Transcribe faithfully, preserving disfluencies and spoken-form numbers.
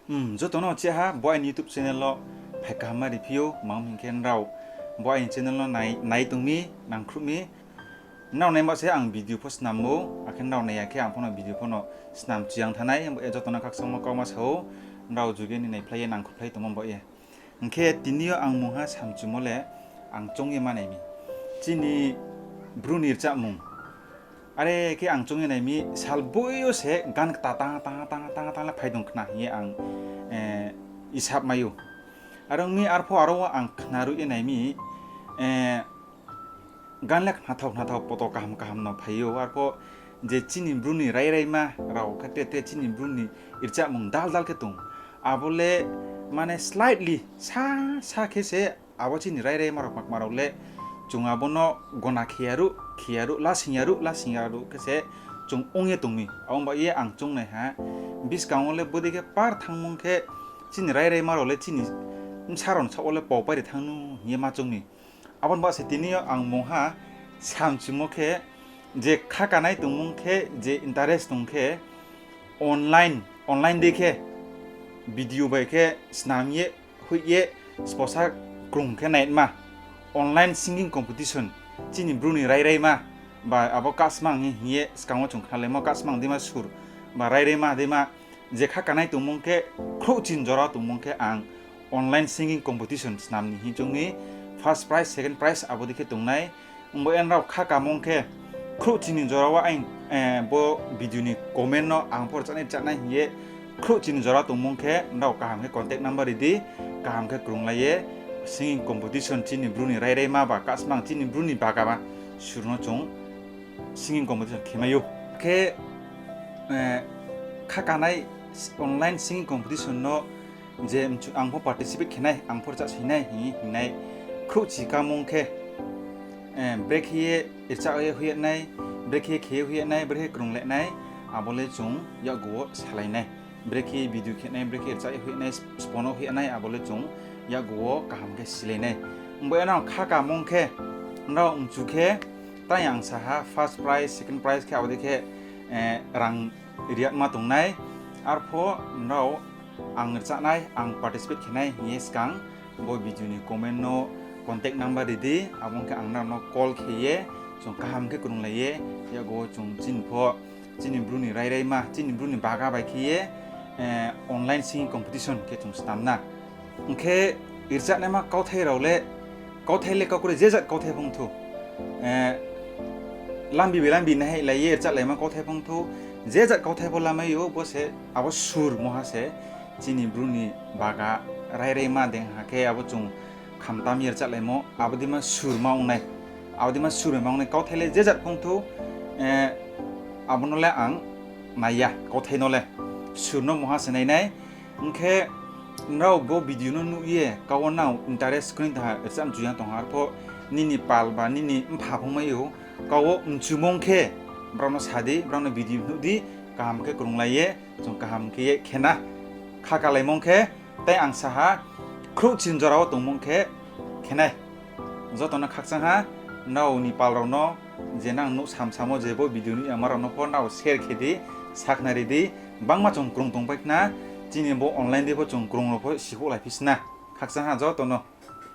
Hmm, joto no cheha bo aini YouTube channel wo phai kaham ma riphi ou, ma hing khe nrao bo aini channel no nai, nai tong mi, nangkhruh mi. Nrao nai ba se ang video pho snam ou, akhe nrao nai ya khe ang pho no video pho no snam chiyang thanai, bo ye joto no khakchangmo kauma sa ou, nrao juge ni naiphlai ye nangkhruhphlai tongmo bo ye. Hing khe tini yo ang mungha samchumo le ang choung ye ma nai mi. Chini Bru ni rchahmung. Are khe ang choung ye nai mi, sal boi yo se gan kta tang tang tang tang tang le phai tong khna hing ye ang, eh, isap mai ou. Are ong mi arpho aro wo ang khna ruh ye nai mi, eh, gan le khnathao khnathao poto kaham kaham no phai ou. Arpho je chini Bru ni rairaima rao khe tre tre chini Bru ni rchahmung dal dal khe tong. Abo le mane slightly sa, sa khe se abo chini rairaima rao kma kma rao le chung abo no gona khe ya ruh, khe ya ruh, lasing ya ruh, lasing ya ruh khe se chung ong ye tong mi. Abo bai ye ang choung nai ha, buskang wo le bodei khe par thanngmung khe chini rairaima rao le chini bsa rao ni saoh wo le pau pai ri thanng nu hing ye ma choung mi. Abo ni ba se tini yo ang mungha samchumo khe, je khakanai tongmung khe, je interest tong khe, online, online dei khe video bai khe snam ye, hoih ye, sposa krung khe naima, online singing competition, chini Bru ni rairaima, ba abo kahsmang hing ye skang wo chung khnalaimo kahsmang deima sur, ba rairaima deima, je khakanai tongmung khe, khrouhchi ni jora tongmung khe ang online singing competition snam ni hing choung mi, first prize, second prize abo dei khe tongnai. Ongba ye nrao khakamung khe, khrouhchi ni jora wo aini, eh, bo video ni comment no ang pho rchahnai rchahnai hing ye, khrouhchi ni jora tongmung khe nrao kaham khe contact number ri di, kaham khe krunglai ye, singing competition chini Bru ni rairaima ba kahsmang chini Bru ni baga ba sur no chung singing competition khe mai ou. Khe, eh, khakanai online singing competition no je mchu-, ang pho participate khe nai, ang pho rchah soi nai hing, hingnai khrouhchi kamung khe, eh, brekhe ye rchah ye hoih ye nai, brekhe ye khe ye hoih ye nai, brekhe krung le nai, abo le chung yakgu wo salai nai. Brekhe video khe nai, brekhe rchah ye hoih ye nai, spono hoih ye nai, abo le chung yakgu wo kaham khe silai nai. Ongba ye nrao khakamung khe, nrao mchu khe, tai ang sa ha first prize, second prize khe abo dei khe, eh, rang riatma tongnai. Arpho nrao ang rchahnai, ang participate khe nai hing ye skang bo video ni comment no contact number ri di, abo ong khe ang nrao no call khe ye, chung kaham khe krunglai ye, yakgu wo chung chini pho, chini Bru ni rairaima, chini Bru ni baga bai khe ye, eh, online singing competition khe chung snam na. Hing khe rchahnaima kauthai rao le, kauthai le kau kre je jat kauthai phung thou, eh, lambi bai lambi naihlai ye rchahlaima kauthai phung thou, je jat kauthai pho lamai ou, bo se abo sur moha se chini Bru ni baga rairaima deng ha khe abo chung khamtam ye rchahlaimo, abo deima sur ma ong nai. Abo deima sur ma ong nai, kauthai le je jat phung thou, eh, abo no le ang nai ya, kauthai no le sur no moha se nai nai. Hing khe nrao bo video no nuh ye, kau wo nrao interest kroi tong ha, rchah mchu ya tong ha, arpho nini pal ba nini mpha phung mai ou, kau wo mchumung khe, brao no sa di, brao no video nuh di, kaham khe krunglai ye, chung kaham khe ye khe na. Khakalaimung khe, tai ang sa ha, khrouhchi ni jora wo tongmung khe, khe nai. Joto no khakchang ha, nrao ni pal rao no, je nang nuh samsamo je bo video nuh yama rao no pho nrao share khe di, sakhnari di, bangma chung krung tongpai khna, chini bo online dei pho chung krung rao pho sihouhlaiphi sna. Khakchang ha joto no.